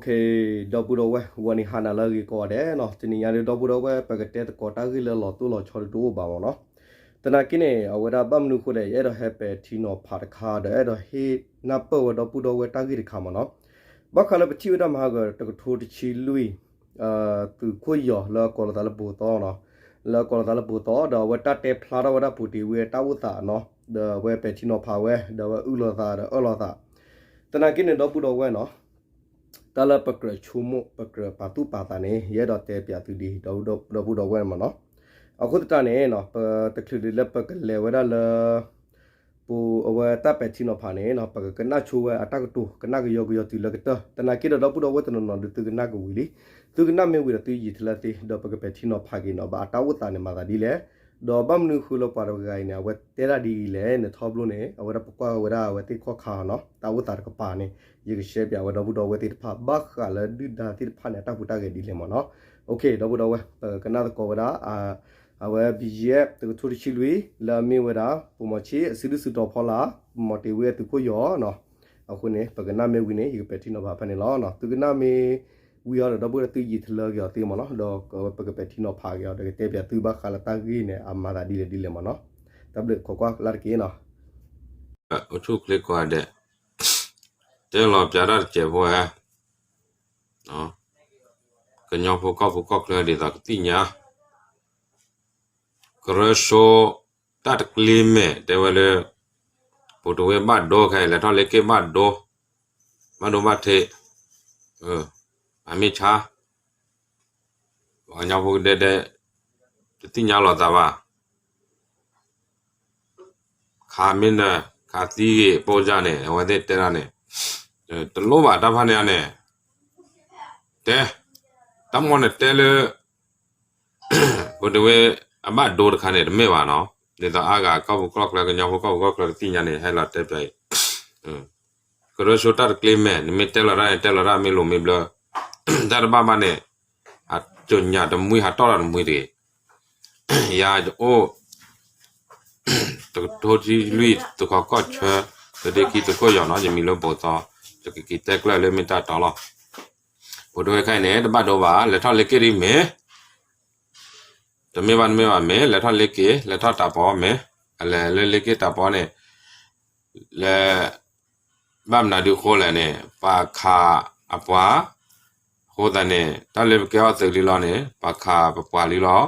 ဖဲ ဒီပုၢ်ဒီဝဲၢ် ဂီၤနံၤဟါနၤလၢအဂ့ၤကိးဂၤဒဲးနီၤ, တနံၤညါဒုး ဒီပုၢ်ဒီဝဲၢ် ပကတဲသကိးတၢ်ဂ့ၢ်လၢလီၤတိၢ်လီၤဆီဒုးတအိၣ်ဘၣ်မ့ၢ်နီၤ. သနာ်က့န့ၣ် အဝဲဒၣ်ဘၣ်မနုၤအဃိဒီး ယအဲၣ်ဒိးဟဲပဲာ်ထံနီၤဖးတခါ ဒီးအဲၣ်ဒိးဟ့ၣ်နၢ်ပၢၢ်ဝဲဒီပုၢ်ဒီဝဲၢ်တၢ်ဂ့ၢ်တခါမ့ၢ်နီၤ. ဘၣ်ဃးလၢပထံၣ်ဝဲဒၣ်မဟါကတကထိတဆံလွံၢ် သုးခိၣ်ယီၤလၢအကိးလီၤသးလၢဘိၤသီနီၤ, လၢအကိးလီၤသးလၢဘိၤသီ ဒီးအဝဲတၢ်တဲဖျါထီၣ်ဝဲဒၣ်ပူၤတ့ၤဝံၤအတၢ်အိၣ်သးနီၤ, ဒီးအဝဲပဲာ်ထံနီၤဖးဝဲ ဒီးအဝဲအုၣ်လီၤသးဒီးအၢၣ်လီၤသး. သနာ်က့န့ၣ် ဒီပုၢ်ဒီဝဲၢ်နီၤ တၢ်လၢပကြၢးဆိကမိၣ် ပကြၢးပာ်သူၣ်ပာ်သးန့ၣ် ယအဲၣ်ဒိးတဲပၠးသုဒ် ဒီပုၢ်ဒီဝဲၢ်မ့ၢ်နီၤ. အဃိသတးန့ၣ် ပတချုးဒ်လၢပကလဲၤဝဲဒၣ်လၢ ပူၤအဝဲတၢ်ပဲာ်ထံနီၤဖးန့ၣ် ပကကနၣ်ဆိဝဲအတၢ်ကတိၤ ကနၣ်ကယီကယီတုၤလၢကတၢၢ်. သနာ်က့ဒီး ဒီပုၢ်ဒီဝဲၢ်တနီၤနီၤဒုး သုကနၣ်ကဝံၤလံ, သုကနၣ်မ့ၢ်ဝံၤဒီးသုယံာ်ထီၣ်လၢသ့ ဒီးပကပဲာ်ထံနီၤဖးက့ၤနီၤ ဘၣ်အတၢ်အိၣ်သးန့ၣ်မၤသးဒ်လဲၣ်, ဒီးဘၣ်မနုၤဃိလၢပှၤတဂၤအံၤန့ၣ် အဝဲတဲဒၣ်ဒ်အံၤလဲၣ်န့ၣ် ထီဘိန့ၣ် အဝဲဒၣ်ပကွၢ်ဝဲဒၣ်အဝဲသ့ၣ်ခီၣ်ခါနီၤ တၢ်အိၣ်သးတကပၤန့ၣ် ယကရှဲပၠးဝဲဒီပုၢ်ဒီဝဲၢ်သ့ၣ်တဖၣ် ဘၣ်ဃးလၢဒုၣ်ဒါသ့ၣ်တဖၣ်န့ၣ် အတၢ်ဟူးတၢ်ဂဲၤဒ်လဲၣ်မ့ၢ်နီၤ. ဒီပုၢ်ဒီဝဲၢ် ပကနၣ်သကိးဝဲဒၣ် အဝဲ ဘံယဲၢ် တကထိတဆံလွံၢ် လၢအမ့ၢ်ဝဲဒၣ် ပိာ်မီၤဆံ အစုဒုၣ်စုတီၤဖီလာ် ပိာ်မီၤတ့ၤဝံအသုးခိၣ်ယီၤနီၤ. အဃိန့ၣ် ပကနၣ်မ့ၢ်ဝံၤန့ၣ် ယကပဲာ်ထံနီၤဖးဖဲန့ၣ်လီၤ. သုကနၣ်မ့ၢ်ဝံၤအီၤဒီး ဒီပုၢ်ဒီဝဲၢ်သုယံာ်ထီၣ်လၢက့ၤအီၤသ့မ့ၢ်နီၤ, ဒီးပကပဲာ်ထံနီၤဖးက့ၤအီၤ ဒီးကတဲပၠးသုဘၣ်ဃးလၢတၢ်ဂ့ၢ်န့ၣ် အမၤသးဒ်လဲၣ်ဒ်လဲၣ်မ့ၢ်နီၤ. တၢ်ဘျုးခိးကွၢ်လၢ်တက့ၢ်နီၤ. အိၣ်ဆူၣ်ချ့ကိးဂၤဒဲး တဲလီၤပၠးတၢ်တစဲးဖိဧါ ကညီဖိကီၢ်ဖိကီၢ်ချၢဒ်သိးကသ့ၣ်ညါ ကရၢဆိ တၢ်တကျ့မဲာ် တဲဝဲလၢ ပိာ်တဝဲဘၣ်ဒိခဲအံၤ လဲၤထီၣ်လ့က့ၢ်ဘၣ်ဒိ ဘၣ်ဒိဘၣ်ထံး အမ့ၢ်ဆါ ပှၤကညီဖိကဒဲဒဲ တသ့ၣ်ညါလိာ်သးဘၣ် ခးမ့ၢ်နၢၤ ခးသံဂ့ၤ ပိၢ်စၢ်န့ၣ် အဝဲသ့ၣ်တဲဒၣ်န့ၣ် တလိၣ်ဘၣ်တၢ်ဖၣ်န့ၣ်န့ၣ် တဲ တၢ်မီၢ်န့ၣ်တဲလၢ ပတဝဲအဘၣ်ဒိတခါန့ၣ် တမ့ၢ်ဘၣ်နီၤ. ဒ်သိးအါဂၤကီၢ်ပူၤကီၢ်ချၢ ကညီဖိကီၢ်ပူၤကီၢ်ချၢကသ့ၣ်ညါန့ၣ် ဟဲလီၤတဲပၠးအံၤ ကရၢဆိတၢ်တကျ့မဲာ် နမ့ၢ်တဲလီၤတၢ်န့ၣ် တဲလီၤတၢ်မ့ၢ်လိၤမ့ၢ်ဘျၢ တၢ်တဘၣ်ဘၣ်န့ၣ် အကၠိၣ်ညၣ်တမှံဟးထီၣ်ဒီးတမှံတဂ့ၤ ယၤယအိၣ် တကထိတဆံလွံၢ် သုးခိးကီၢ်ဆၢ သုးဒ့ခံသုးခိၣ်ယီၤနီၤ ယမံၤလၢဘိၤသီ ယကက့ၤတဲကျၢၢ်လၢမ့ၢ်တၢ်တီလီၤ. ပတဝဲခဲအံၤန့ၣ် တဘၣ်ဒိဘၣ် လဲၤထီၣ်လ့က့ၢ်ဒ်မ့ၢ် တမ့ၢ်ဘၣ်တမ့ၢ်ဘၣ်မ့ၢ် လဲၤထီၣ်လ့က့ၢ် လဲၤထီၣ်တၢ်ပီးမ့ၢ် အလဲၤလၢလ့က့ၢ်တၢ်ပီးန့ၣ် လဲၤ ဘၣ်မနုၤဒုးအဃိလဲၣ်န့ၣ် ပှၤခးအပှၤ အဃိသတးန့ၣ် တၢ်လၢပကဲအီၣ်သုးလံလီၤန့ၣ် ပှၤခးပပှၤလံလီၤ.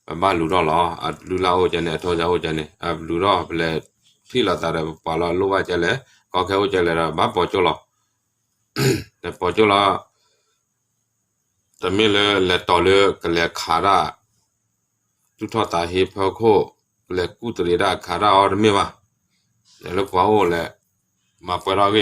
ပဘၣ်လူၤထီၣ်လီၤ အလုၢ်လၢ်အိၣ်ကဲန့ၣ် အထီကအိၣ်ကဲန့ၣ် အလူၤထီၣ် ပလဲၤထံၣ်လိာ်သးဒီးပပှၤလီၤ လိၣ်ဘၣ်ကဲလဲၣ် ကီခဲအိၣ်ကဲလဲၣ်ဒီး ဘၣ်ပိာ်ကၠိလီၤ ပိာ်ကၠိလီၤ တမ့ၢ်လၢလဲၤတီၤလၢကလဲၤခးတၢ် သူၣ်ထီၣ်သးဟ့ဖၢခိၣ် ကလဲၤကူၣ်တရံးတၢ်ခးတၢ်အီၤတမ့ၢ်ဘၣ်. လဲၤလၢပှၤအိၣ်လဲၤ မၤပှဲၤထီၣ်ဂ့ၢ်ဘါဒီး လဲၤဆှၢန့ၢ်ကျိချံမျိာ်သၣ်ဒ်မ့ၢ် လၢ လဲၤတၢ်ဘၢၣ်စၢၤကျဲတီၤလိၤလၢခီၣ်သ့ၣ်န့ၣ် ဘၣ်ခးလိာ်သး ဘၣ်ထုကဖၣ်ခးလိာ်သးဒ်အိၣ် ဘၣ်မ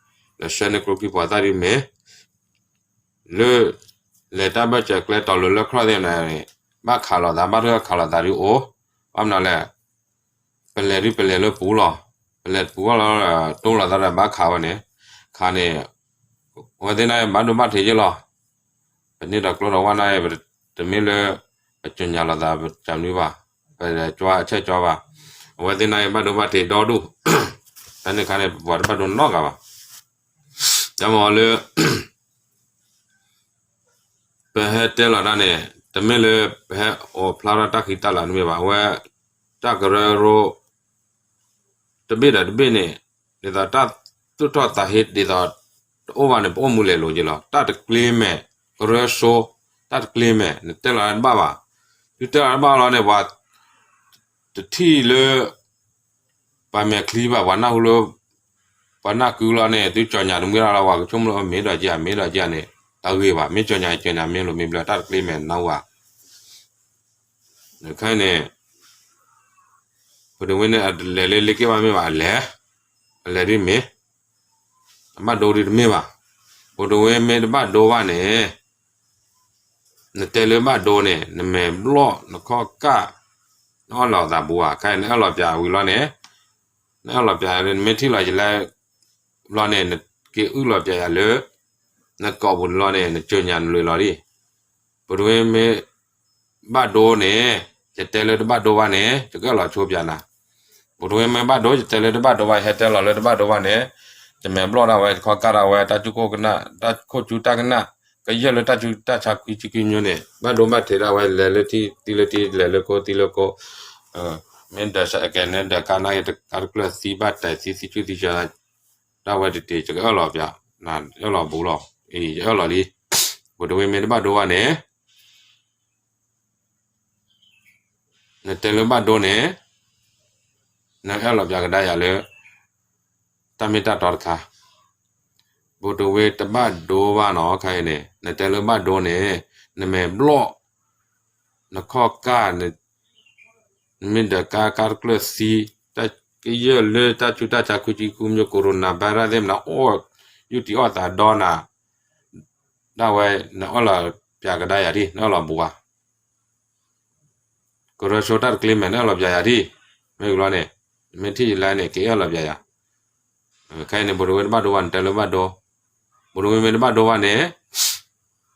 နုၤလဲၣ် ပလဲၤဒ်ပလဲၤလၢပူၤလီၤ. ပလဲၤပူၤလီၤ တိလိာ်သးဒီးဘၣ်ခးဝဲန့ၣ် ခးန့ၣ် အဝဲသ့ၣ်န့ၣ်ဘၣ်ဒိဘၣ်ထံးယ့ၣ်လီၤ. ပန့ၢ်ဒီးကျိဒီးဝၣ်န့ၣ် တမ့ၢ်လၢ ပကၠိၣ်ညါလိာ်သး ပကမနုၤဘၣ် ပလဲၤကၠီအဆဲးကၠီဘၣ်. အဝဲသ့ၣ်န့ၣ်ဘၣ်ဒိဘၣ်ထံးဒီဒူၣ် တၢ်န့ၣ်ခါန့ၣ် ပပှၤတဘၣ်ဒိနီတဂၤဘၣ်. တၢ်မၤအီၤလၢ ပဟဲတဲလီၤတၢ်န့ၣ် တမ့ၢ်လၢပဟဲအိးဖျါထီၣ်တၢ်ဃံတၢ်လၤတမ့ၢ်ဘၣ်. အဝဲ တၢ်ကရၢကရိ တဘ့ၣ်ဒီးတဘ့ၣ်န့ၣ် ဒ်သိးတၢ်သူၣ်ထီၣ်သးဟ့ဒ်သိး တအိၣ်ဘၣ်န့ၣ် ပအိၣ်မူလဲၤလိၤက့ၤလီၤ. တၢ်တကျ့မဲာ် ကရၢဆိ တၢ်တကျ့မဲာ် နတဲလီၤတဘၣ်ဘၣ်. သုတဲလီၤတဘၣ်လီၤန့ၣ် ပှၤ တထံၣ်လၢ ပှၤမဲာ်ချံဘၣ် ပှၤနၢ်ဟူလၢ ပှၤနၢ်ကုလီၤန့ၣ် သုကၠိၣ်ညါတမ့ၢ်လီၤ ပှၤကဆိကမိၣ်လၢမ့ၢ်ဒီးက့ၤ မ့ၢ်ဒီးက့ၤန့ၣ် တၢ်ဂ့ၢ်ဘၣ် မ့ၢ်ကၠိၣ်ညါကၠိၣ်ညါမ့ၢ်လိၤမ့ၢ်ဘျၢ တၢ်တကျ့မဲာ်နၢ်ဟူဘၣ်. ခဲအံၤန့ၣ် ပတဝ့န့ၣ် အလဲၤလၢလ့က့ၢ်ဘၣ်မ့ၢ်ဘၣ် အလဲၤ အလဲၤဒ်မ့ၢ် အဘၣ်ဒိဒ်တမ့ၢ်ဘၣ်. ပတဝ့မ့ၢ်တဘၣ်ဒိဘၣ်န့ၣ် နတဲလၢဘၣ်ဒိန့ၣ် နမဲာ်ဘျီၣ် နခီၣ်ကၢ် နအၢၣ်လီၤသးဘူးဧါ. ခဲအံၤနအၢၣ်လီၤပၠးဝံၤလီၤန့ၣ် နအၢၣ်လီၤပၠး နမ့ၢ်ထံၣ်လီၤယလဲၣ် ဘျီန့ၣ် နက့ၤအုၣ်လီၤပၠးယၤလၢ နကိာ်ပူၤန့ၣ်လီၤန့ၣ် နကၠိၣ်ညါနလွံၢ်လီၤဒံး. ပတဝ့မ့ၢ် ဘၣ်ဒိန့ၣ် ယတဲလၢတဘၣ်ဒိဘၣ်န့ၣ် ယကအၢၣ်လီၤဆိပၠးနၤ. ပတဝ့မ့ၢ်ဘၣ်ဒိ ယတဲလၢတဘၣ်ဒိဘၣ် ယဟဲတဲလီၤလၢတဘၣ်ဒိဘၣ်န့ၣ် ယမဲာ်ဘျီၣ်ဒၣ်ဝဲ ယခီၣ်ကၢ်ဒၣ်ဝဲ တၢ်ကူၣ်တၢ်ကနၣ် တၢ်ခိၣ်ကူတၢ်ကနၣ် ကယဲၢ်လၢတၢ်ကူတၢ်ဆါခွံဆံခွံမျိုးန့ၣ် ဘၣ်ဒိဘၣ်ထံးဒၣ်ဝဲ လဲၤလၢထံသံလၢထံ လဲၤလၢကိသံလၢကိ မ့ၢ်ဒီးစကဲန့ၣ်ဒီးကါန့ၣ် ကါတကျၢၢ်သံဘၣ်တဲာ်သံသံဆူၣ်သံဆါ ဒၣ်ဝဲတတ့ၤ ယကအၢၣ်လီၤပျး နအၢၣ်လီၤဘူးလီၤ အံၤ ယအၢၣ်လီၤလံ ဘိးတဝ့မ့ၢ်တဘၣ်ဒိဘၣ်န့ၣ် နတဲလၢဘၣ်ဒိန့ၣ် နအၢၣ်လီၤပျးကဒါယၤလၢ တၢ်မ့ၢ်တၢ်တီတခါ ဘိးတဝ့တဘၣ်ဒိဘၣ်နီၤ ခဲအံၤန့ၣ် နတဲလၢဘၣ်ဒိန့ၣ် နမဲာ်ဘျီၣ် နခီၣ်ကၢ် နမ့ၢ်ဒီးကါ ကါတကျၢၢ်သံ ကယဲၢ်လၢတၢ်ကူတၢ်ဆါခွံဆံခွံမျိုး corona virus သ့ၣ်မနၤ အိၣ်ယူၢ်တံၢ်အီၣ်သးဒီနၤ ဒၣ်ဝဲ နအၢၣ်လီၤပျးကဒါယၤဒံး နအၢၣ်လီၤဘူးဧါ ကရၢဆိတၢ်တကျ့မဲာ် နအၢၣ်လီၤပျးယၤဒံး မ့ၢ်ကဘျီန့ၣ် မ့ၢ်ထံၣ်ယလဲၣ်န့ၣ် က့ၤအၢၣ်လီၤပျးယၤ ခဲအံၤန့ၣ် ဘိးတဝ့တဘၣ်ဒိဘၣ် နတဲလၢဘၣ်ဒိ ဘိးတဝ့မ့ၢ်တဘၣ်ဒိဘၣ်န့ၣ်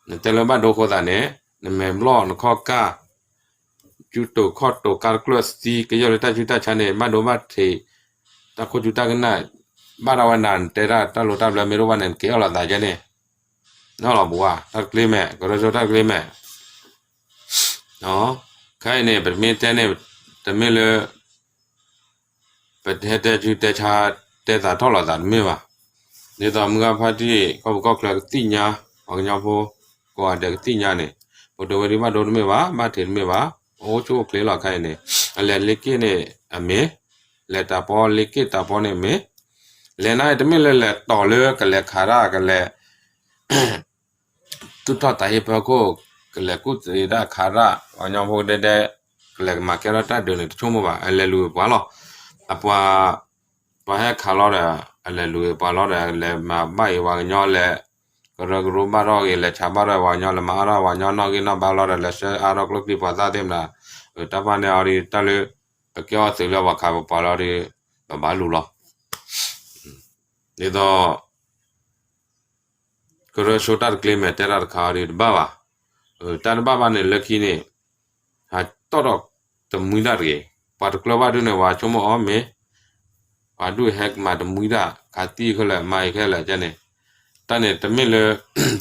နတဲလၢဘၣ်ဒိအဃိသတးန့ၣ် နမဲာ်ဘျီၣ် နခီၣ်ကၢ် ကူတိာ်ခီၣ်တိာ် ကါတကျၢၢ်သံ ကယဲၢ်လၢတၢ်ကူတၢ်ဆါန့ၣ် ဘၣ်ဒိဘၣ်ထံး တၢ်ခိၣ်ကူတၢ်ကနၣ် ဘၣ်ဒၣ်ဝဲနၤ နတဲဒၣ်တၢ်လိၤတၢ်ဘျၢမ့ၢ်တအိၣ်ဘၣ်န့ၣ် နက့ၤအၢၣ်လီၤသးကဲန့ၣ် နအၢၣ်လီၤဘူးဧါ တၢ်တကျ့မဲာ် ကရၢဆိတၢ်တကျ့မဲာ် ခဲအံၤန့ၣ် ပတမ့ၢ်တဲန့ၣ် တမ့ၢ်လၢ ပတဲတဲဆူတဲဆါ တဲသးထီၣ်လီၤသးတမ့ၢ်ဘၣ်. ဒ်သိးမုၢ်ဂၢ်ဖါတံၢ် ကီၢ်ပူၤကီၢ်ချၢကသ့ၣ်ညါ ပှၤကညီဖိ ကိးဂၤဒဲးကသ့ၣ်ညါန့ၣ် ဘိးတဝ့ဒုးဘၣ်ဒိတမ့ၢ်ဘၣ် ဘၣ်ထံးတမ့ၢ်ဘၣ် အိၣ်ဆူၣ်အိၣ်ချ့လီၤခဲအံၤန့ၣ် အလဲၤလ့က့ၣ်န့ၣ်အမ့ၢ် လဲၤတၢ်ပီလ့က့ၣ်တၢ်ပီန့ၣ်အမ့ၢ် လဲၤန့ၣ်တမ့ၢ်လၢလဲၤတီၤလၢကလဲၤခးတၢ်ကလဲၤ သူၣ်ထီၣ်တၢ်ဟ့ၣ်ဖၢခိၣ် ကလဲၤကူၣ်သ့ဒၣ်ခးတၢ် ပှၤကညီဖိကဒဲဒဲ ကလဲၤကမၤကဲထီၣ်တၢ်ဒုးန့ၣ် တဆိကမိၣ်ဘၣ် အလဲၤလူၤပှၤလီၤ. အပှၤ ပှၤဟဲခးလီၤဒီး အလဲၤလူၤပှၤလီၤဒီး လဲၤမၤဘၣ်အံၤပှၤကညီလဲၤ ကရၢကရိဘၣ်ထီၣ်ဂ့ၤ လဲၤဆါဘၣ်ထီၣ်ပှၤကညီ လဲၤမၤအါထီၣ်ပှၤကညီနီၣ်ဂံၢ်နီၣ်ဘါလီၤဒီး လဲၤဆှၢအါထီၣ်ကျိချံမျိာ်သၣ်သ့ၣ်မနၤ တၢ်ဖၣ်န့ၢ်အီၤဒီး တၢ်လၢ ပကဲအီၤသုးလၢပှၤခးပပှၤလီၤဒီး ပဘၣ်လူၤလီၤ. ဒ်သိး ကရၢဆိတၢ်တကျ့မဲာ်တဲတၢ်တခါအံၤဒီး တဘၣ်ဘၣ်. တၢ်တဘၣ်ဘၣ်န့ၣ် လၢခံန့ၣ် ဟးတီၣ်ထီၣ်တမှံတၢ်တဂ့ၤ. ပှၤတကျၢၤဘၣ်ဒုးန့ၣ် ပှၤဆိကမိၣ်အီၤမ့ၢ် ပှၤဒုးဟဲမၤတမှံတၢ် ခးသံခဲလၢာ် မၤအံၤခဲလၢာ်ကဲန့ၣ် တၢ်န့ၣ်တမ့ၢ်လၢ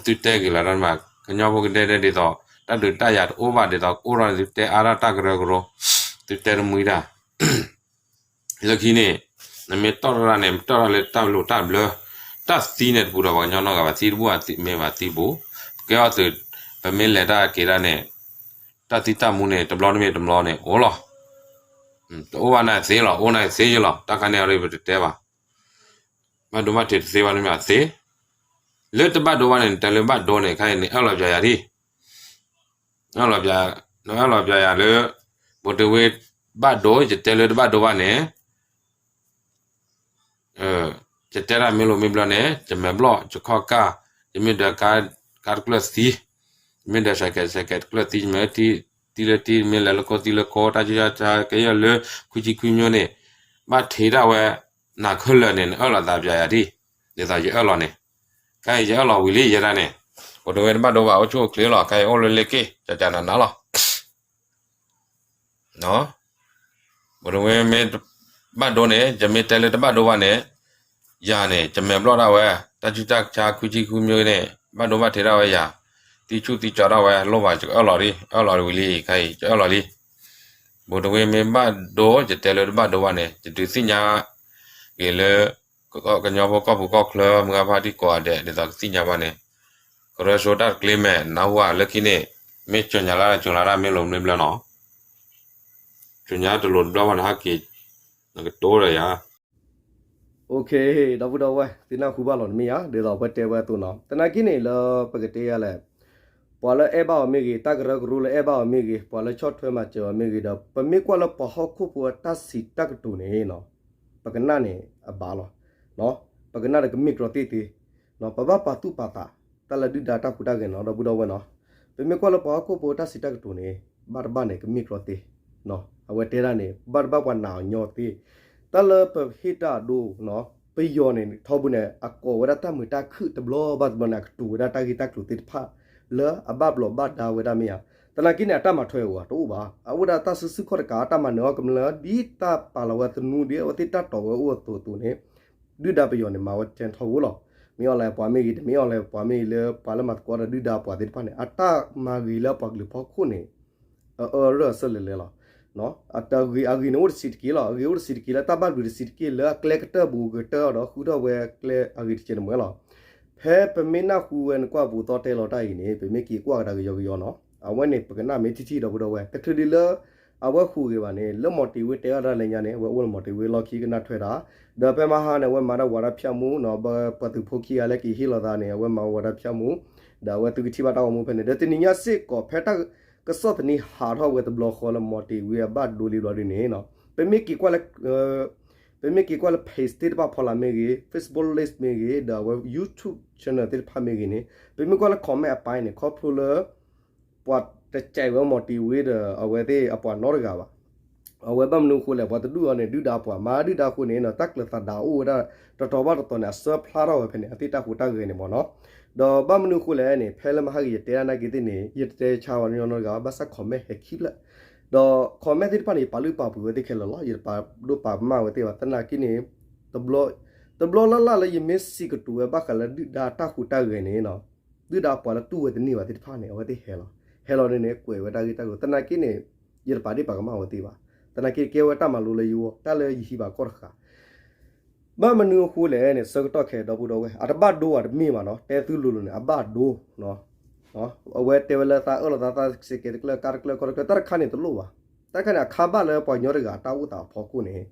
သုတဲက့ၤလီၤတၢ်မး ကညီဖိကဒဲဒဲဒ်သိး တၢ်ဒုးတၢ်ယၤတအိၣ်ဘၣ်ဒ်သိး ကအိၣ်ထီၣ်န့ၣ် သုတဲအါထီၣ်တၢ်ကရၢကရိ သုတဲတမှံတၢ် လၢခံန့ၣ် နမ့ၢ်တီၣ်ထီၣ်တၢ်န့ၣ် မ့ၢ်တီၣ်ထီၣ်လၢတၢ်လိၣ်တၢ်ဘျၢ တၢ်သံန့ၣ်တပူၤဒီးပှၤကညီနီတဂၤဘၣ် သံတဘူၣ်မ့ၢ်ဘၣ်သံပူၤ ပကဲအီၤသုး ပမ့ၢ်လဲၤတၢ်က့ၤတၢ်န့ၣ် တၢ်သံတၢ်မူန့ၣ် တဘျီတမ့ၢ်တဘျီန့ၣ် အိၣ်လီၤ. တအိၣ်ဘၣ်န့ၣ်သ့လီၤ အိၣ်န့ၣ်သ့ယလီၤ တၢ်ခါန့ၣ်အီၤဒီးပတတဲဘၣ် ဘၣ်ဒိဘၣ်ထံးတသ့ဘၣ်န့ၣ်မ့ၢ်သ့ လၢတဘၣ်ဒိဘၣ်န့ၣ် နတဲလၢဘၣ်ဒိန့ၣ် ခဲအံၤန့ၣ် အၢၣ်လီၤပျးယၤဒံး နအၢၣ်လီၤပျးယၤလၢ ဘိးတဝ့ဘၣ်ဒိ ယတဲလၢတဘၣ်ဒိဘၣ်န့ၣ် ယတဲတၢ်မ့ၢ်လိာ်မ့ၢ်ဘျီန့ၣ် ယမဲာ်ဘျီၣ် ယခီၣ်ကၢ် ယမ့ၢ်ဒီးကါတကျၢၢ်သံ ယမ့ၢ်ဒီးစဲးကဲးစဲးကဲးတကျၢၢ်သံ ယမ့ၢ်ထံသံလၢထံ မ့ၢ်လဲၤလၢခိသံလၢခိ တၢ်ကူတၢ်ဆါကယဲၢ်လၢ ခွံဆံခွံမျိုးန့ၣ် ဘၣ်ထံးဒၣ်ဝဲ နၤခဲလၢာ်န့ၣ် နအၢၣ်လီၤသးပျးယၤဒံး ဒ်သိးယအၢၣ်လီၤန့ၣ် ခဲအံၤယအၢၣ်လီၤဝံၤလံ ယဲဒၣ်န့ၣ် ဘိးတဝ့တဘၣ်ဒိဘၣ် အိၣ်ဆူၣ်အိၣ်ချ့လီၤ ခဲအံၤအိၣ်လၢလ့က့ၣ် ကကနနလီၤ ဘိးတဝ့မ့ၢ်ဘၣ်ဒိန့ၣ် ယမ့ၢ်တဲလၢတဘၣ်ဒိဘၣ်န့ၣ် ယၤန့ၣ် ယမဲာ်ဘျီၣ်ဒၣ်ဝဲ တၢ်ကူတၢ်ဆါခွံဆံခွံမျိုးန့ၣ် ဘၣ်ဒိဘၣ်ထံးဒၣ်ဝဲယၤ သံဆူၣ်သံကၠီဒၣ်ဝဲ လိၣ်ဘၣ်ယကအၢၣ်လီၤဒံး အၢၣ်လီၤဝံၤလံ ခဲအံၤယအၢၣ်လီၤလံ ဘိးတဝ့မ့ၢ်ဘၣ်ဒိ ယတဲလၢတဘၣ်ဒိဘၣ်န့ၣ် ယဒုးသ့ၣ်ညါ က့ၤလၢ ကညီဖိကီၢ်ပူၤကီၢ်ချၢ မုၢ်ဂၢ်ဖါတံၢ်ကိးဂၤဒဲး ဒ်သိးကသ့ၣ်ညါဘၣ်န့ၣ် ကရၢဆိတၢ်တကျ့မဲာ် နၢ်ဟူဧါ လၢခံန့ၣ် မ့ၢ်ကၠိၤညါလၢ်ကၠိၤလၢ်တၢ်မ့ၢ်လိာ်မ့ၢ်ဘျၢနီၤ ကၠိၤညါတလိၤတဘျီဘၣ်န့ၣ် ဟဲက့ၤ နကတိၤဒီးယၤ OK ဒီပုၢ်ဒီဝဲၢ် သုနၢ်ဟူဘၣ်လီၤတမ့ၢ်ဧါ ဒ်သိးပှၤတဲဝဲအသိးနီၤ သနာ်က့န့ၣ်လၢပကတဲယၤလဲၣ် ပှၤလၢအဲၣ်ဘၣ်အီၤမ့ၢ်ဂ့ၤ တၢ်ကရၢကရိလၢအဲၣ်ဘၣ်အီၤမ့ၢ်ဂ့ၤ ပှၤလၢဆီၣ်ထွဲမၤစၢၤအီၤမ့ၢ်ဂ့ၤဒီး ပမ့ၢ်ကွၢ်လၢပှၤဟီၣ်ခိၣ်ဖိအတၢ်စံးတၢ်ကတိၤန့ၣ်နီၤ ပကနၣ်န့ၣ်အဘၣ်လီၤ ပကနၣ်ဒီးကမ့ၢ်ကြီသ့ၣ်သ့ ပဘၣ်ပာ်သူၣ်ပာ်သး တၢ်လၢဒုၣ်ဒါတၢ်ဟူးတၢ်ဂဲၤနီၤ ဒီပုၢ်ဒီဝဲၢ်နီၤ ပမ့ၢ်ကွၢ်လၢပှၤဟီၣ်ခိၣ်ဖိတၢ်စံးတၢ်ကတိၤန့ၣ် ဘၣ်တဘၣ်န့ၣ် ကမ့ၢ်ကြီသ့ အဝဲတဲဒၣ်န့ၣ် ဘၣ်တဘၣ်ပှၤနာ်အီၤညီသ့ တၢ်လၢပဟ့ၣ်တၢ်အဒိ ပယီၤန့ၣ် ထီဘိန့ၣ် အကိးဝဲဒၣ်တၢ်မုာ်တၢ်ခုၣ်တဘျီဘၣ်တဘျီန့ၣ် အကတိၤဝဲဒၣ်တၢ်ဂ့ၢ်တၢ်ကျိၤသ့ၣ်တဖၣ် လၢအဘၣ်ဘျီးဘၣ်ဒါဝဲဒၣ်မ့ၢ်ဧါ သနာ်က့န့ၣ် အတၢ်မၤထွဲဧိၤတအိၣ်ဘၣ် အအိၣ်ဒၣ်တၢ်စုဆူၣ်ခီၣ်တကး တၢ်မၤနၢၤအီၣ်ကမျၢၢ် ဒ်တၢ်ပာ်လီၤဝဲသနူ ဒ်အဝဲသ့ၣ်တၢ်တီၣ်ဝဲအိၣ်အသိးအသိးန့ၣ် ဒုၣ်ဒါပယီၤန့ၣ် မၤဝဲတၢ်ထီၣ်ဝိလီၤ. မ့ၢ်အီၤလဲၣ်ပှၤမ့ၢ်ဂ့ၤ တမ့ၢ်အီၤလဲၣ်ပှၤမ့ၢ်ဂ့ၤ လၢပှၤလၢမၤသကိးဒီးဒုၣ်ဒါပှၤသ့ၣ်တဖၣ်န့ၣ် အတၢ်မၤဂ့ၤလၢပှၤကလုာ်ဖီခိၣ်န့ၣ် အအၢရၢၢ်အဆၢလၢလဲၣ်လီၤ. အဂ့ၤအဂ့ၤန့ၣ်အိၣ်တဆံးတက့ၢ်လီၤ. အဂ့ၤအိၣ်တဆံးတက့ၢ်လၢတၢ်ဘၣ်ဘျုးတဆံးတက့ၢ်လၢအကျဲကတၢၢ်ဘူးကတၢၢ်ဒီးဃုထီၣ်ဝဲကျဲအဂ့ၤတကဲးန့ၣ်မ့ၢ်လီၤ. ဖဲပမ့ၢ်နၢ်ဟူဝဲနကွၢ်ပူၤသီတဲလီၤတၢ်အံၤန့ၣ် ပမ့ၢ်က့ၤကွၢ်ကဒါကယီကယီနီၤ အဝဲန့ၣ် ပကနၣ်မ့ၢ်ထံၣ်ထံၣ်ဒီပုၢ်ဒီဝဲၢ် တချုးဒ်လၢ အဝဲဟူးဂ့ၤဘၣ်န့ၣ် လၢမီၤတ့ၤဝ့တဲအီၤဒၣ်လဲာ်ညါန့ၣ် အဝဲအိၣ်လၢမီၤတ့ၤဝ့လီၢ်ခံကနၣ်ထွဲတၢ် ဒီးဖဲမဟါန့ၣ် အဝဲမၤတၢ်ဝးတၢ်ဖၠၣ်မူနီၤ ပှၤသုးဖိခံဂၤလၢက့ၤဟ့ၣ်လီၤသးန့ၣ် အဝဲမၤဝဲတၢ်ဖၠၣ်မူ ဒီးအဝဲသုကထံၣ်ဘၣ်တၢ်ဂီၤမူဖဲန့ၣ် ဒီးတနံၤညါစ့ၢ်ကီး ဖဲတၢ်ကစီၣ်သန့ဟးထီၣ်ဝဲတဘျီဃီလၢမီၤတ့ၤဝ့အဘၣ်ဒိလံဘျီဒ်န့ၣ် ပမ့ၢ်က့ၤကွၢ်လၢ ပမ့ၢ်က့ၤကွၢ်လၢ page သ့ၣ်တဖၣ်ဖီလာ်မ့ၢ်ဂ့ၤ Facebook list မ့ၢ်ဂ့ၤ ဒီးအဝဲ YouTube channel သ့ၣ်တဖၣ်မ့ၢ်ဂ့ၤန့ၣ် ပမ့ၢ်ကွၢ်လၢ comment အပိုင်းန့ၣ် ခီဖျိလၢ ပှၤတကဲးဝဲမီၤတ့ၤဝ့ဒီး အဝဲသ့ၣ်အပှၤနီတဂၤဘၣ်. အဝဲဘၣ်မနုၤအဃိလဲၣ် ပှၤတဒုၣ်အီၤန့ၣ် ဒုၣ်ဒါပှၤ မၤဒုၣ်ဒါအဃိန့ၣ် တၢ်ကျၢၤသးဒးအိၣ်ဝဲဒၣ် တတီၤဘၣ်တတီၤန့ၣ် အစၢဖျါထီၣ်ဝဲဖဲန့ၣ် အသ့ၣ်တၢ်ဟူးတၢ်ဂဲၤန့ၣ်မ့ၢ်နီၤ. ဒီးဘၣ်မနုၤအဃိလဲၣ်န့ၣ် ဖဲလၢမဟါဂ့ၤယတဲဒၣ်နာ်က့သ့ၣ်န့ၣ် ယတတဲဆါဝဲနီတဂၤ ဘၣ်ဆၣ် comment ဟဲခံဖျၢၣ် ဒီး comment သ့ၣ်တဖၣ်န့ၣ် ယပာ်လုၢ်ပာ်ပှ့ၤဝဲသ့ၣ်ခဲလၢာ်လီၤ. ယတပာ်ဒိၣ်ပာ်ကမၣ်ဝဲသ့ၣ်ဘၣ် သနာ်က့န့ၣ် တဘျီလၢ်လၢ်လၢယမ့ၢ်စံးကတိၤဝဲဘၣ်ဃးလၢဒုၣ်ဒါတၢ်ဟူးတၢ်ဂဲၤန့ၣ် ဒုၣ်ဒါပှၤလၢတူၢ်ဝဲတန့ၢ်ဘၣ်သ့ၣ်တဖၣ်န့ၣ် အဝဲသ့ၣ်ဟဲလီၤ ဟဲလီၤန့ၣ်န့ၣ် ကွဲးဝဲတၢ်ဂ့ၢ်တၢ်ကျိၤ သနာ်က့န့ၣ် ယတပာ်ဒ့ၣ်ပာ်ကမၣ်ဝဲသ့ၣ်ဘၣ်. သနာ်က့ကဲဝဲတၢ်မၤလိလၢယဂီၢ် တၢ်လၢယဟံးဘၣ်ကီၢ်တဃာ် ဘၣ်မနုၤအဃိလဲၣ်န့ၣ် ဆၢကတီၢ်ခဲဒီပုၢ်ဒီဝဲၢ် အတဘၣ်ဒိဘၣ်တမ့ၢ်ဘၣ်နီၤ တဲသုလိၤလိၤန့ၣ် အဘၣ်ဒိ အဝဲတဲဝဲလၢသးအၢၣ်လီၤသး သးစဲးကဲတကျၢၢ် ကါတကျၢၢ် ကီတကျၢၢ် တၢ်တခါန့ၣ်တလိၣ်ဘၣ်. တၢ်တခါန့ၣ် အခါဘၣ်လၢပှၤကညီတဂၤတၢ်အိၣ်သးအဖီခိၣ်န့ၣ်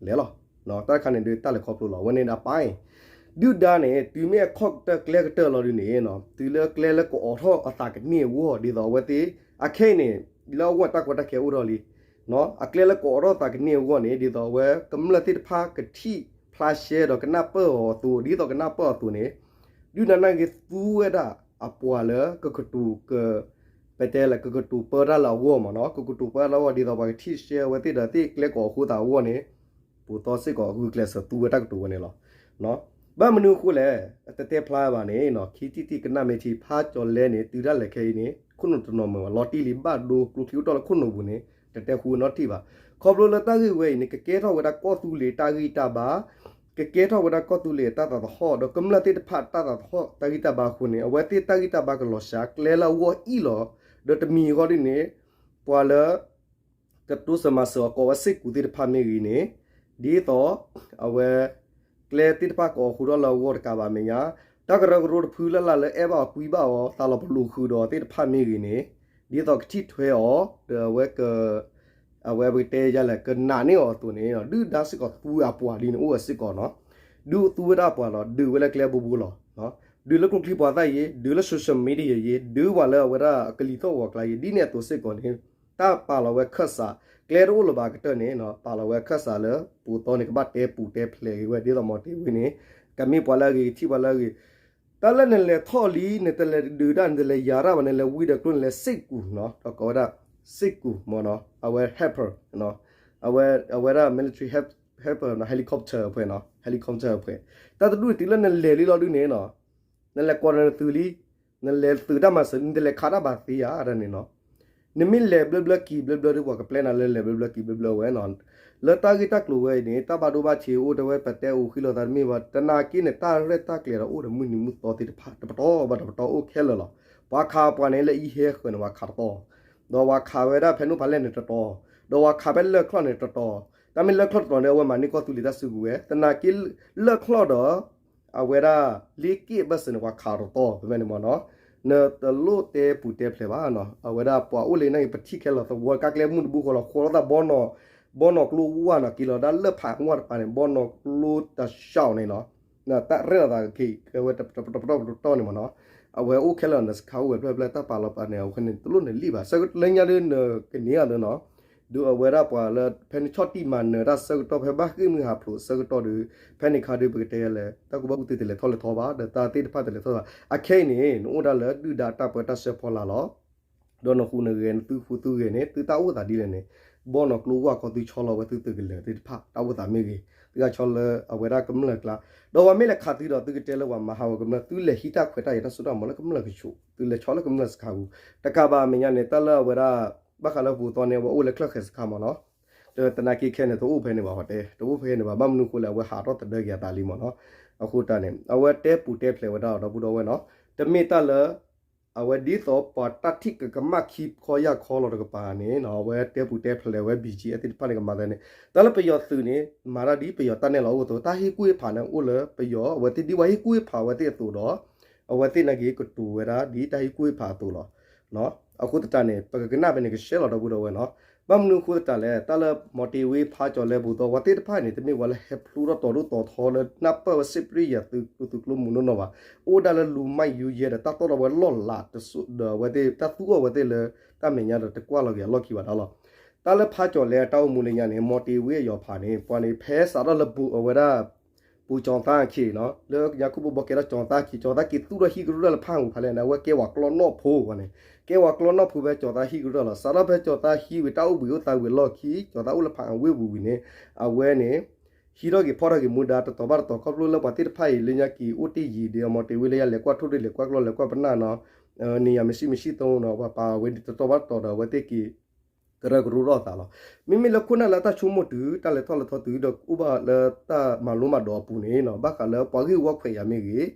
လဲၤလီၤ. တၢ်တခါန့ၣ်ဒုးတၢ်လဲၤခီဖျိလီၤ အဝဲန့ၣ်အပိုင်း ဒုၣ်ဒါန့ၣ် တုၤမ့ၢ်အခီၣ်ကတၢၢ်ကျဲကတၢၢ်လီၤဒုးန့ၣ် တုၤလၢကျဲလၢကအိးထီၣ်အသးကန့ၢ်အဂီၢ် ဒ်သိးအဝဲသ့ၣ် အခဲအံၤန့ၣ် လၢအဂီၢ်တၢ်ကီတၢ်ခဲအိၣ်ထီၣ်လံ အကျဲလၢကအိးထီၣ်သးကန့ၢ်အဂီၢ်န့ၣ် ဒ်သိးအဝဲကမျၢၢ်သ့ၣ်တဖၣ်ကထံၣ်ဖျါရှဲဒီးကနၢ်ပၢၢ်အီၤအသိး ဒ်သိးကနၢ်ပၢၢ်အီၤအသိးန့ၣ် ဒုၣ်ဒါနာ်က့သူဝဲဒၣ်အပှၤလၢကကတိၤက ပတဲလၢကကတိၤပၢတၢ်လၢအဂီၢ်မ့ၢ်နီၤ ကကတိၤပၢတၢ်လၢအဂီၢ် ဒ်သိးပှၤကထံၣ်ရှဲအဝဲသ့ၣ်ဒီးသ့ၣ်ကျဲကအိးဃိသးအဂီၢ်န့ၣ် ပူၤသီစ့ၢ်ကီးဂုာ်ကျဲးစၢးသူဝဲတၢ်ကတိၤဝဲန့ၣ်လီၤ. ဘၣ်မနုၤအဃိလဲၣ် တတဲဖျါဘၣ်န့ၣ် ခံထံၣ်တံၢ်ကနၣ်မ့ၢ်ထံ ဖးကၠီၤလဲန့ၣ် တုၤဒၣ်လဲာ်ခဲအံၤန့ၣ် ခိၣ်နူာ်တနီၤမုာ်ဘၣ် လီၤတံၢ်လံ ဘၣ်ဒိကျိချံအိၣ်တီၢ်လၢခိၣ်နူာ်ပူၤန့ၣ် တတဲဃူနီတထံၣ်ဘၣ်. ခီဖျိလၢတၢ်ဂ့ၢ်ဝဲအံၤန့ၣ် ကကဲထီၣ်ဝဲဒၣ်ကီၢ်သူလ့ၤတၢ်ဂံၢ်တၢ်ဘါ ကကဲထီၣ်ဝဲဒၣ်ကီၢ်သူလ့ၤအတၢ်သးသဟီၣ် ဒီးကမျၢၢ်သ့ၣ်တဖၣ်တၢ်သးသဟီၣ်တၢ်ဂံၢ်တၢ်ဘါအဃိန့ၣ် အဝဲသ့ၣ်တၢ်ဂံၢ်တၢ်ဘါကလီၤစှၤကျဲလၢအဂီၢ်အံၤလီၤ. ဒီးတမံၤအဂီၢ်ဒ်န့ၣ် ပှၤလၢ ကတိစၢၤမၤစၢၤအီၤကိးဝဲစ့ၢ်ကီးသ့ၣ်တဖၣ်မ့ၢ်ဂ့ၤန့ၣ် ဒ်သိး အဝဲ ကျဲသ့ၣ်တဖၣ်ကအိးဃိထီၣ်လၢအဂီၢ်တကးဘၣ်အမဲာ်ညါ တၢ်ကရၢကရိတဖုလၢ်လၢ်လၢအဲၣ်ဘၣ်အီၤကွံဘၣ်အီၤ သးလီၤပလိာ်ဃုာ်ဒီးသ့ၣ်တဖၣ်မ့ၢ်ဂ့ၤန့ၣ် ဒ်သိးကထံၣ်ထွဲအီၤ ဒီးအဝဲက အဝဲပကတဲယၤလဲၣ် ကနာ်န့ၢ်အီၤအသိးန့ၣ် ဒုၣ်ဒါစ့ၢ်ကီးသူဝဲအပှၤဒ်န့ၣ်အိၣ်ဝဲစ့ၢ်ကီးနီၤ ဒုးသူဝဲဒၣ်ပှၤလီၤ ဒုးဝဲလၢကျဲဘိဘိလီၤ. ဒုးလၢကျိချံပှၤသၣ်ယ့ ဒုးလၢ social media ယ့ ဒုးပှၤလၢအဝဲဒၣ်ကလံၤသီၣ်ဂီၤကျါယ့ ဒ်န့ၣ်အသိးစ့ၢ်ကီးန့ၣ် တၢ်ပာ်လီၤဝဲခၢၣ်စး ကျဲတအိၣ်လၢၤဘၣ်ကတၢၢ်န့ၣ် ပာ်လီၤဝဲခၢၣ်စးလၢ ပူၤသီန့ၣ် ကဘၣ်တဲပူၤတဲဖျဲးက့ၤဝဲ ဒ်သိးမီၤတ့ၤဝ့န့ၣ် ကမ့ၢ်ပှၤလၢအဂ့ၤ ကထံၣ်ပှၤလၢအဂ့ၤ တၢ်လၢနလဲၤထီၣ်လံ နတလဲၤဒုးတၢ် နတလဲၤယၤတၢ်ဘၣ် နလဲၤဝံဒီးကျိ နလဲၤစ့ၢ်ကီးနီၤ ဒီးကိးဝဲဒၣ် စ့ၢ်ကီးမ့ၢ်နီၤ အဝဲ helper အဝဲဒၣ် military help helper နီၤ helicopter အဖဲနီၤ helicopter အဖဲ တၢ်တဒူၣ်တုၤလၢနလဲၤလံလီၤဒုးန့ၣ်နီၤ နလဲၤကိးနသုးလံ နလဲၤသုးတၢ်မၤစၢၤ နတလဲၤခးတၢ်ဘၣ်သ့ဧါ တၢ်န့ၣ်နီၤ နမ့ၢ်လဲၤဘျၢဘျၢက့ၤဘျၢဘျၢဒီး ပှၤကပျဲနၤလၢလဲၤဘျၢဘျၢက့ၤဘျၢဘျၢဝဲနီၤ လၢတၢ်ဂ့ၢ်တၢ်ကျိၤဝဲအံၤန့ၣ် တၢ်ဘၣ်ဒိဘၣ်ထံးအိၣ် တဲဝဲပတဲအိၣ်ဃံလိာ်သးတမ့ၢ်ဘၣ် တနာ်က့န့ၣ် တၢ်ရဲၣ်တၢ်ကျဲၤဒီးအိၣ်ဒီးမုၢ်နံၤမုၢ်သီသ့ၣ်တဖၣ် တပတီၢ်ဘၣ်တပတီၢ်အိၣ်ခဲလၢာ်လီၤ. ပှၤခးပှၤန့ၣ်လၢအံၤဟဲဃၢၤန့ၣ် ပှၤခးတတီၤ ဒီးပှၤခးဝဲဒၣ်ဖဲနိၣ်ဖးလဲၣ်န့ၣ်တတီၤ ဒီးပှၤခးဖဲလၢၢ်ချီၣ်န့ၣ်တတီၤ တၢ်မ့ၢ်လၢၢ်ချီၣ်တတီၤန့ၣ် အဝဲမၤန့ၢ်ကီၢ်သူလ့ၤတၢ်စုကဝဲၤ သနာ်က့လၢၢ်ချီၣ်ဒီး အဝဲဒၣ် လ့က့ၣ်အဘၢၣ်စၢၤန့ၣ် ပှၤခးတတီၤ ဖဲဖဲန့ၣ်မ့ၢ်နီၤ နတလိၣ်တဲပူၤတဲဖျဲးဘၣ်နီၤ အဝဲဒၣ်ပှၤအိၣ်လၢနက့ၤ ပထံၣ်ခဲလၢာ်သဝီ ကါကျဲမုၢ်တဘိဃီလီၤ ဃီလီၤသးဘီနီၢ် ဘီနီၢ်ကျိဝၢ်နီၤ က့ၤလီၤဒၣ်လၢဖးဝၢ်တပၤန့ၣ် ဘီနီၢ်ကျိတၢ်ဆှီန့ၣ်နီၤ တၢ်ရဲၣ်လီၤသးက့ၤ ကဲဝဲတပတီၢ်ပတီၢ်ပတီၢ်န့ၣ်မ့ၢ်နီၤ အဝဲအိၣ်ခဲလၢာ်နီၤ စခါအိၣ်ဝဲဖျၢၣ်ဖျၢၣ် တၢ်ပာ်လီၤပာ်န့ၣ် အဝဲန့ၣ် တလိၣ်နလံၣ်ဘၣ် ဆၢကတီၢ်လၢညါဒုးနကန့ၢ်အီၤလၢနီၤ ဒုးအဝဲဒၣ်ပှၤလၢ ဖဲနဆီၣ်တံၢ်မၤနၢၤတၢ်ဆၢကတီၢ် ဖဲဘၣ်ဃ့ၢ်မုၢ်ဟးဖျိးဆၢကတီၢ်ဒီး ဖဲန့ၣ်ခါဒုးပကတဲလဲၣ် တၢ်ကူၣ်ဘၣ်ကူၣ်သ့တလဲၤထီၣ်လဲၤထီဘၣ် ဒီးတၢ်သ့ၣ်တဖၣ်တလဲၤထီၣ်ဘၣ် အခဲအံၤန့ၣ် နအိၣ်ဒၣ်လၢဒုၣ်ဒါတၢ်ပၢတၢ်ဆှၢဖီလာ်လီၤ ဒီးနဃူနဂဲၤ နသုဃူသုဂဲၤန့ၣ် သုတၢ်အိၣ်သးဒ်လဲၣ်န့ၣ် ဘီနီၢ်ကျိဝၢ်ခီသုဆီလီၤဝဲသုသုးကလၢၤသ့ၣ်တဖၣ် တၢ်အိၣ်သးမ့ၢ်ဂ့ၤ သုကဆီလၢအဝဲဒၣ်ကမျၢၢ်ကျါ ဒီးပှၤမ့ၢ်လဲၤခးသုဒီး သုကတဲလၢပှၤမၤဟးဂီၤကမျၢၢ် သုလဲၤဟံးတၢ်ခွဲးတၢ်ယာ်တၢ်စိတၢ်ကမီၤလၢကမျၢၢ်ကဆူး သုလဲၤဆီလၢကမျၢၢ်စခါပူၤ တကးဘၣ်အမဲာ်ညါန့ၣ် တၢ်လၢအဝဲဒၣ် ဘၣ်ဃးလၢပူၤသီန့ၣ် အဝဲအိၣ်လၢချၢၣ်ဃဲၤစခါမ့ၢ်နီၤ သနာ်က့ခဲန့ၣ် တအိၣ်ဖဲန့ၣ်ဘၣ် ဟီတဲ တအိၣ်ဖဲန့ၣ်ဘၣ် ဘၣ်မနုၤအဃိလဲၣ် အဝဲဟးထီၣ်သဒၢက့ၤအသးလံမ့ၢ်နီၤ. အဃိတၢ်န့ၣ် အဝဲတဲပူၤတဲဖျဲးဝဲဒၣ်ဒီပုၢ်ဒီဝဲၢ်နီၤ, တမ့ၢ်တၢ်လၢ အဝဲဒ်သိးပှၤတၢ်ထံၣ်ကကမၣ်ခံခီယၢ်ခီလီၤတကပၤန့ၣ်နီၤ, အဝဲတဲပူၤတဲဖျဲးဝဲ ဘီၣ်ကၠံအသ့ၣ်တဖၣ်န့ၣ် ကမၤသးန့ၣ် တၢ်လၢပယီၤသုးန့ၣ် မၤတၢ်ဒ်ပယီၤတၢ်နဲၣ်လီၤအိၣ်သိး တၢ်ဟ့ၣ်ကူၣ်ဟ့ၣ်ဖးန့ၣ် အိၣ်လၢပယီၤ အဝဲသ့ၣ်ဒ်ပှၤဟ့ၣ်ကူၣ်ဟ့ၣ်ဖးဝဲသ့ၣ်အသိးဒီး အဝဲသ့ၣ်နာ်က့ကတိၤဝဲဒၣ်ဒ်တၢ်ဟ့ၣ်ကူၣ်ဟ့ၣ်ဖးအသိးလီၤ. အဃိသတးန့ၣ် ပကကနၣ်ဖဲန့ၣ် ကရှဲလီၤဒီပုၢ်ဒီဝဲၢ်နီၤ. ဘၣ်မနုၤအဃိသတးလဲၣ် တၢ်လၢမီၤတ့ၤဝ့ ဖးကၠီၤလဲ ဘူးသီ ပှၤသ့ၣ်တဖၣ်န့ၣ် တမ့ၢ်ပှၤလၢဟဲဖျိထီၣ်တီၤဒိၣ်တီၤထီလၢနၢ်ပၢၢ်ဝဲ စ့ပရ့ယၤ သုးကျိၤမုၢ်နီၢ်နီၢ်ဘၣ်. အိၣ်ဒၣ်လၢလူၤမၢ်ယူၤယဲဒီး တၢ်တီၢ်ထီၣ်ဝဲလီၢ်လၤတစိၢ်ဒီးအဝဲသ့ၣ် တၢ်သူအီၤဝဲသ့ၣ်လၢတၢ်မဲာ်ညါဒီး တကွၢ်လီၤက့ၤအလီၢ်ခံဘၣ်ဒီးလီၤ. တၢ်လၢဖးကၠီၤလဲအတၢ်အိၣ်မူလၢညါန့ၣ် မီၤတ့ၤဝ့အယီၤဖးန့ၣ် ပှၤန့ၣ် ဖဲစးထီၣ်လၢဘူးအဝဲဒၣ် ပူၤကၠီၤသၣ်ခံနီၤ လၢညါခိၣ်ဖိဘီကဲထီၣ်ကၠီၤသၣ်ခံ ကၠီၤသၣ်ခံသူၣ်ထီၣ်ဟံၣ်ကရၢၢ်လၢဖးအူဖးလဲၣ်န့ၣ် အဝဲကဲဝဲကျီနီၢ်ဖိဝဲန့ၣ် ကဲဝဲကျီနီၢ်ဖိဖဲကၠီၤသၣ်ဟံၣ်ကရၢၢ်လီၤ. စးထီၣ်ဖဲကၠီၤသၣ်ဟံၣ်ဝံၤ တၢ်အိၣ်ဘှံးအိၣ်သါဝံၤအလီၢ်ခံ ကၠီၤသၣ်အိၣ်လၢဖးအဝ့ၢ်ပူၤဝံၤန့ၣ် အဝဲန့ၣ် ဟံးထီၣ်က့ၤဖီၣ်ထီၣ်က့ၤမူဒါတတီၤဘၣ်တတီၤ ခီဖျိလၢပှၤသ့ၣ်တဖၣ်အံၤလၢညါက့ၤအိၣ်တ့ၢ်ယံၤဒီး မီၤတ့ၤဝ့လၢယလဲၤကွၢ်ထိၣ်ဒ့ၣ် လဲၤကွၢ်ကျီၢ် လဲၤကွၢ်ပနၢ်နီၤ န့ၢ်ယၤမ့ၢ်ဆံမ့ၢ်ဆံသီနီၤ ပှၤပာ်ဝဲဒ်တတီၤဘၣ်တတီၤဒီး အဝဲသ့ၣ်က့ၤ ကရၢကရိထီၣ်အသးလီၤ. မ့မ့ၢ်လၢခိၣ်နၢ်လၢတၢ်ဆိကမိၣ်တုၤ တၢ်လဲၤထီၣ်လဲၤထီတုၤဒီး အိၣ်ဘၣ်လၢတၢ်မၤလိမၤဒိးအပူၤန့ၣ်နီၤ ဘၣ်ဃးလၢပှၤဂ့ၢ်ဝီခွဲးယာ်မ့ၢ်ဂ့ၤ,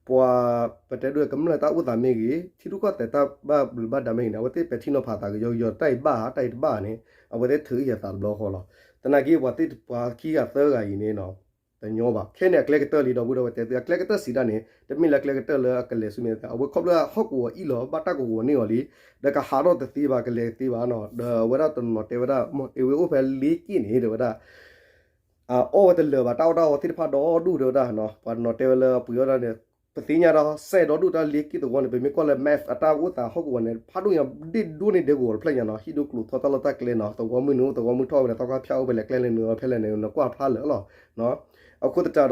ပှၤ ပတဲဒိၣ်ကမျၢၢ်တၢ်အိၣ်သးမ့ၢ်ဂ့ၤ, ထံရူၢ်ကီၢ်သဲးတၢ်ဘၣ်ဘျုးဘၣ်ဒါမ့ၢ်ဂ့ၤန့ၣ် အဝဲသ့ၣ်ပဲာ်ထံနီၤဖးသးကယီကယီ တၢ်အံၤဘၣ်ဧါ တၢ်အံၤတဘၣ်ဧါန့ၣ် အဝဲသ့ၣ်ထုးအံၤအသးတဘျီဃီလီၤ. သနာ်က့ပှၤသ့ၣ်တဖၣ်ခံဂၤသၢဂၤအံၤန့ၣ်နီၤ တညီဘၣ်. ခဲန့ၣ်အကျဲကတၢၢ်လံ ဒီပုၢ်ဒီဝဲၢ်တဲသု အကျဲကတၢၢ်စံးဒၣ်န့ၣ် တမ့ၢ်လၢအကျဲကတၢၢ်လၢအကလဲၤဆူမဲာ်သး အဝဲခီဖျိဟီၣ်ကဝီၤအံၣ်လီၤ ဘၣ်တၢ်ကဝီၤန့ၢ်အီၤလံ, ဒီးကဟးထီၣ်တသ့ဘၣ် ကလဲၤတသ့ဘၣ်နီၤ, ဒီးအဝဲဒၣ်တနီၤတဲဝဲဒၣ် မီၤတ့ၤဝ့အိၣ်ဖဲလ့က့ၣ်န့ၣ် တဲဝဲဒၣ် အအီၣ်ဝဲတလၢာ်ဘၣ် တၢ်အီၣ်တၢ်အီသ့ၣ်တဖၣ်ဒီဒူၣ် တဲဝဲဒၣ်နီၤ, ပှၤတနီၤတဲဝဲလၢအပှ့ၤအီၣ်ဒၣ်န့ၣ် ပသ့ၣ်ညါဒီး စဲးဒီဒူၣ်တၢ်လ့က့ၣ်သဝီန့ၣ် ပမ့ၢ်ကွၢ်လၢ map အတၢ်အိၣ်သးဟီၣ်ကဝီၤန့ၣ် ဖးဒိၣ်ညါဒ့ၣ်ဒိၣ်န့ၢ်ဒဲကဝီၤတဖျၢၣ်ညါနီၤ, ဟံၣ်ဒိၣ်ကျိၤထီၣ်တၢ်လီၢ်တၢ်ကျဲနီၤ, သဝီမုၢ်နုာ်အိၣ် သဝီမုၢ်ထီၣ်ဝဲဒီး သီခါဖၠၣ်အိၣ်ဖဲလဲၣ် ကျဲလဲၣ်နုာ်ဖဲလဲၣ်န့ၣ် နကွၢ်ဖျါလၢာ်လီၤ. အဃိသတးဒီး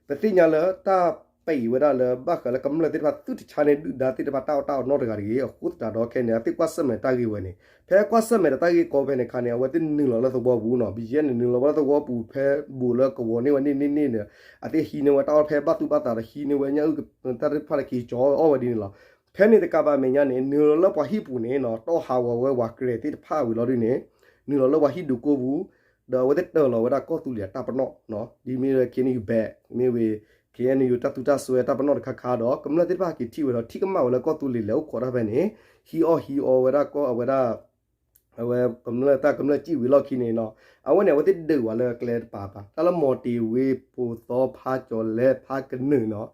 ပသ့ၣ်ညါလၢတၢ်ပံးဝဲဒၣ်လၢ ဘၣ်ဃးလၢကမျၢၢ်သ့ၣ်တဖၣ်သုတဆါန့ၣ် ဒုၣ်ဒါသ့ၣ်တဖၣ်တၢ်အီၣ်တၢ်အီနီတဂၤတဂ့ၤ. အဃိသတးဒီးခဲန့ၣ် အသ့ၣ်ကွၢ်ဆၢၣ်မဲာ်တၢ်ဂ့ၢ်ဝဲန့ၣ် ဖဲကွၢ်ဆၢၣ်မဲာ်ဒီးတၢ်ဂ့ၢ်ကီဖဲန့ၣ်ခါန့ၣ် အဝဲသ့ၣ်နုာ်လီၤလၢသဝီပူၤနီၤ, ဘံယဲၢ်န့ၣ် နုာ်လီၤဝဲလၢသဝီပူၤဖဲဘူးလၢကဝီၤန့ၢ်ဝဲန့ၣ်န့ၣ်န့ၣ် အသ့ၣ်ဟံးန့ၢ်ဝဲတၢ်အီၣ်ဖဲဘၣ်သူၣ်ဘၣ်သးဒီး ဟံးန့ၢ်ဝဲညၣ်အုၣ်ကတၢၢ်သ့ၣ်တဖၣ်လၢက့ၤကၠီအီၣ်ဝဲဒ်န့ၣ်လီၤ. ဖဲန့ၣ်တကးဘၣ်အမဲာ်ညါန့ၣ် နုာ်လီၤလၢပှၤဟံၣ်ပူၤန့ၣ်နီၤ တီၢ်ဟးဂီၤဝဲဝၤကြဲးသ့ၣ်တဖၣ်ဝံၤလီၤဒ်န့ၣ် နုာ်လီၤလၢပှၤဟံၣ်ဒုးကိပူၤ ဒီးအဝဲသ့ၣ်တၢၢ်လီၤဝဲဒၣ်ကီၢ်သူလ့ၤအတၢ်ပနီၣ်နီၤ, ဒ်မ့ၢ်ဝဲ ခ့ၣ်အဲၣ်ယူၣ်ဘဲး မ့ၢ်ဝဲ ခ့ၣ်အဲၣ်ယူၣ် တၢ်သူတၢ်စွဲတၢ်ပနီၣ်တခါခါဒီး ကမျၢၢ်သ့ၣ်တဖၣ်က့ၤထံၣ်ဝဲဒီး ထံၣ်ကမၣ်ဝဲလၢကီၢ်သူလ့ၤလဲၤအိၣ်ခိးတၢ်ဖဲန့ၣ် ဟံးအီၣ်ဟံးအီဝဲဒၣ်ကီၢ်အဝဲဒၣ် အဝဲကမျၢၢ်တၢ်ကမျၢၢ်စံၣ်ဝံၤလီၢ်ခံန့ၣ်နီၤ, အဝဲန့ၣ် အဝဲသ့ၣ်ဒုးဝဲလၢကျဲတပၤပၤ တၢ်လၢမီၤတ့ၤဝ့ ပိာ်သီ ဖးကၠီၤလဲ ဖးကနၢၤနီၤ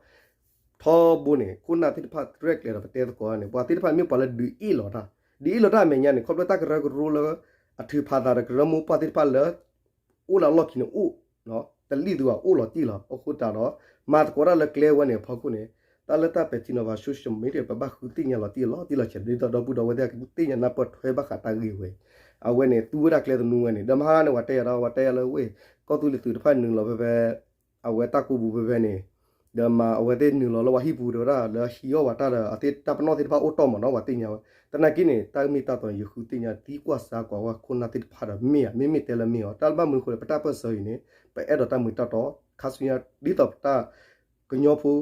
ထီဘိန့ၣ် ခိၣ်နၢ်သ့ၣ်တဖၣ်ရဲၣ်ကျဲၤဒီးပတဲသကိးန့ၣ် ပှၤသ့ၣ်တဖၣ်မ့ၢ်ပှၤလၢဒုးအ့ၣ်လီၤတၢ်, ဒုးအ့ၣ်လီၤတၢ်အမဲာ်ညါန့ၣ် ခီဖျိတၢ်ကရၢကရိလၢ အထုးဖးသးဒီးကရၢမိၢ်ပှၢ်သ့ၣ်တဖၣ်လၢ အိၣ်လၢအလီၢ်ခံန့ၣ်အိၣ် တလံၣ်သူဘၣ်အိၣ်လီၤတံၢ်လီၤ. အဃိသတးဒီး မၤသကိးတၢ်လၢကျဲဝဲန့ၣ်အဖီခိၣ်န့ၣ် တၢ်လၢတၢ်ပဲာ်ထံနီၤဖး social media ပဘၣ်ဃုသ့ၣ်ညါလီၤတံၢ်အလီၢ်တံၢ်လီၤဆဲး ဒ်သိးဒီပုၢ်ဒီဝဲၢ်သ့ၣ်ကသ့ၣ်ညါနၢ်ပၢၢ်ထွဲဘၣ်ဃးတၢ်ဂ့ၢ်ဝဲ အဝဲန့ၣ် သူဝဲဒၣ်ကျဲသနူဝဲန့ၣ် ဒီးမဟါန့ၣ် ပှၤတဲယၤဒီး ပှၤတဲယၤလၢဝဲ ကီၢ်သူလ့ၤသုးတဖၣ်နုာ်လီၤဖဲဖဲ အဝဲတၢ်ကူပူၤဖဲဖဲန့ၣ် ဒီးမၤအဝဲသ့ၣ်နုာ်လီၤလၢပှၤဟံၣ်ပူၤတဲဝဲဒၣ် လၢဟံးအီၣ်ပှၤတၢ်ဒီး အသ့ၣ်တၢ်ပနီၣ်သ့ၣ်တဖၣ်အိၣ်တီၢ်မးနီၤ ပှၤသ့ၣ်ညါဝဲ. သနာ်က့န့ၣ် တၢ်မ့ၢ်တၢ်တီန့ၣ် ယဃုသ့ၣ်ညါသံကွၢ်စါကွၢ်ဝဲခိၣ်နၢ်သ့ၣ်တဖၣ်ဒီး မ့ၢ်ဧါ မ့မ့ၢ်တဲလၢမ့ၢ်အီၤ တၢ်လၢဘၣ်မနုၤအဃိလဲၣ် ပတၢ်ပၢၢ်ဆၢအံၤန့ၣ် ပအဲၣ်ဒိးတၢ်မ့ၢ်တၢ်တီ ခါဆူညါ ဒ်သိးပတၢ် ကညီဖိ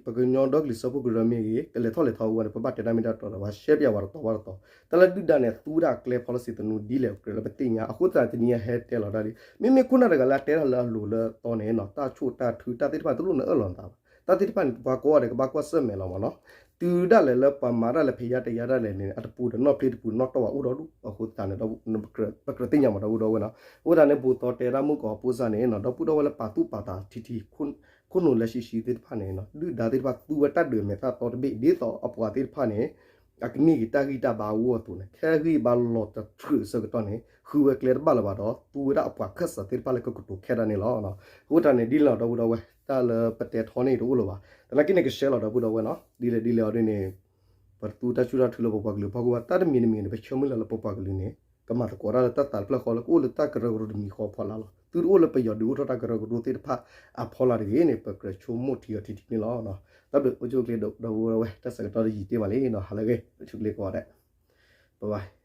ပကညီဒီကလုာ်စၢဖှိၣ်ကရၢမ့ၢ်ဂ့ၤ ကလဲၤထီၣ်လဲၤထီအဂီၢ်န့ၣ် ပဘၣ်တဲတၢ်မ့ၢ်တၢ်တီဒီး ပှၤရှဲပၠးဝဲတတီၤဘၣ်တတီၤ တၢ်လၢဒုၣ်ဒါန့ၣ် သူဝဲဒၣ်ကျဲ policy သနူဒ်လဲၣ် ကြၢးလၢပသ့ၣ်ညါ အဃိသတးတနံၤအံၤဟဲတဲလီၤတၢ်လံ မ့မ့ၢ်ခိၣ်နၢ်တဂၤလၢအတဲတၢ်လၢအလိၤလၢအသီန့ၣ်နီၤ တၢ်ဆိၣ်တၢ်ထု တၢ်သ့ၣ်တဖၣ်န့ၣ် တလိၣ်နအၢၣ်လီၤနသးဘၣ် တၢ်သ့ၣ်တဖၣ်န့ၣ် ပှၤကိးဂၤဒဲးကဘၣ်ကွၢ်ဆၢၣ်မဲာ်လီၤမးနီၤ တုၤဒၣ်လဲာ်လၢပှၤမၤတၢ်လၢဖဲးယါတဲယါဒၣ်လဲာ်န့ၣ် အတပူၤဒီးနီၣ်ဖျ့တပူၤနီၣ်တီၢ်ဝဲအိၣ်ဒီးဒူၣ် အဃိသတးန့ၣ် ပကြၢးသ့ၣ်ညါမး ဒီပုၢ်ဒီဝဲၢ်နီၤ အဃိသတးန့ၣ် ဘူးသီတဲဒၣ်မုၢ်ကီၤဖိစၢ်န့ၣ်နီၤ ဒီပုၢ်ဒီဝဲၢ်လၢပာ်သူၣ်ပာ်သးထံထံ ခိၣ်နူာ်လၢဆံးဆံးသ့ၣ်တဖၣ်န့ၣ်နီၤ ဒုၣ်ဒါသ့ၣ်တဖၣ်သူဝဲတၢ်ဒုးမဲာ်သၣ်သီတဘ့ၣ် ဒ်သိးအပှၤသ့ၣ်တဖၣ်န့ၣ် အကန့ၢ်က့ၤတၢ်ဂံၢ်တၢ်ဘါအဂီၢ်အသိးန့ၣ် ခဲဂံၢ်ဘါလီၤတတြူးအဆၢကတီၢ်န့ၣ် ဃုဝဲကျဲတဘၣ်လၢၤဘၣ်ဒီး သူဝဲဒၣ်အပှၤခၢၣ်စးသ့ၣ်တဖၣ်လၢကကတိၤခဲဒၣ်န့ၣ်လီၤ. အဃိသတးန့ၣ် ဒ်လဲၣ်ဒီပုၢ်ဒီဝဲၢ် တၢ်လၢပတဲထီန့ၣ်တအိၣ်လၢၤဘၣ် သနာ်က့န့ၣ် ကရှဲလီၤဒီပုၢ်ဒီဝဲၢ်နီၤ ဒ်လဲၣ်ဒ်လဲၣ်အီၤဒ်န့ၣ် ပသူတၢ်ဆူၣ်တၢ်ထုလၢပပှၤကလုာ်ဖီခိၣ်ဘၣ် တၢ်တမံၤတမံၤန့ၣ် ပဆၢမုၢ်လၢ်လၢပပှၤကလုာ်န့ၣ် ကမၤသကိးတၢ်လၢတၢ်သးတဖျၢၣ်ဃီလၢကအိၣ်လၢတၢ်ကရၢကရိတမံၤဃီအဖီလာ်လီၤ. သုတအိၣ်လၢပယီၤဒုးအိၣ်ထီၣ်တၢ်ကရၢကရိသ့ၣ်တဖၣ်အဖီလာ်တဂ့ၤန့ၣ် ပကြၢးဆိကမိၣ်ထံအီၤထံထံန့ၣ်လီၤ. တၢ်ဘျုးအိၣ်ဆူၣ်အိၣ်ချ့ဒီပုၢ်ဒီဝဲၢ် တၢ်ဆၢကတီၢ်တယံာ်တ့ၢ်မးလံနီၤ ဟါလၢအဂ့ၤ အိၣ်ဆူၣ်အိၣ်ချ့ကိးဂၤဒဲး bye bye